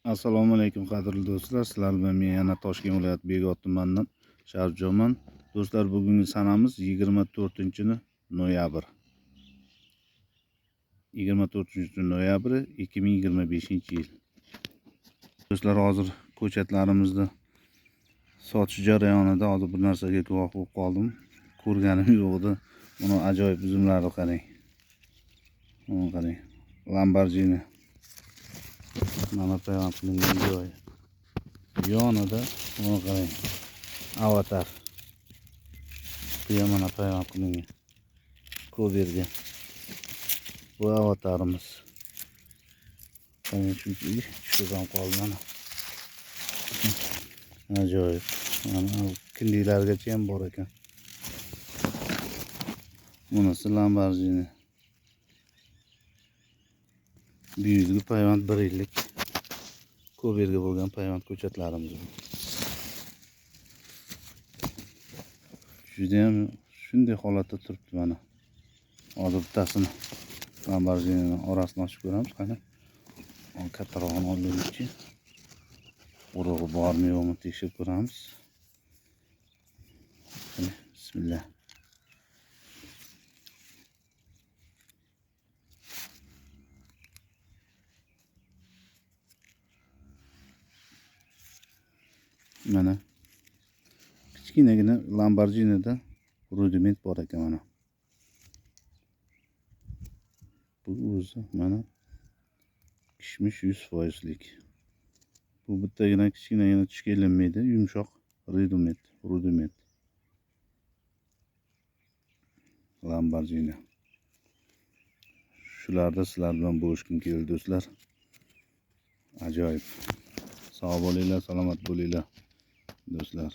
Assalomu alaykum qadrli do'stlar. Sizlar bilan men yana Toshkent viloyati Bekobod tumanidan Sharifjonman. Do'stlar, bugungi sanamiz 24 noyabr. 24 noyabr 2025-yil. Do'stlar, hozir ko'chatlarimizni sotish jarayonida hozir bir narsaga guvoh bo'lib qoldim. Ko'rganim yo'q edi. Buni ajoyib uzumlarni qarang. Buni qarang. Lamborghini. Mana payvand qilingan joyi. Yonida buni qarang. Avatar. Bu ham mana payvand qilingan. Ko'berga. Bu avatarimiz. Qarang, shuncha tushib ham qoldi mana. Ajoyib. Mana kindiklargacha ham bor ekan. Bunisi Lamborghini. Bu yilgi payvand 1 yillik ko'berga bo'lgan payvand ko'chatlarimiz bu. Juda ham shunday holatda turibdi mana. Hozir bittasini Lamborghinining orasini ochib ko'ramiz, qani. Kattarog'ini olaylikchi. Urug'i bormi yo'qmi tekshirib ko'ramiz. Qani, bismillah. Mana kichkinagina Lamborghinida rudiment bor ekan mana. Bu o'zi mana kishmish 100%lik. Bu bittagina kichkinagina tishga ilinmaydi, yumshoq rudiment. Lamborghini. Shularda sizlar bilan bo'lishgim keldi do'stlar. Ajoyib. Sog' bo'linglar, salomat bo'linglar do'stlar.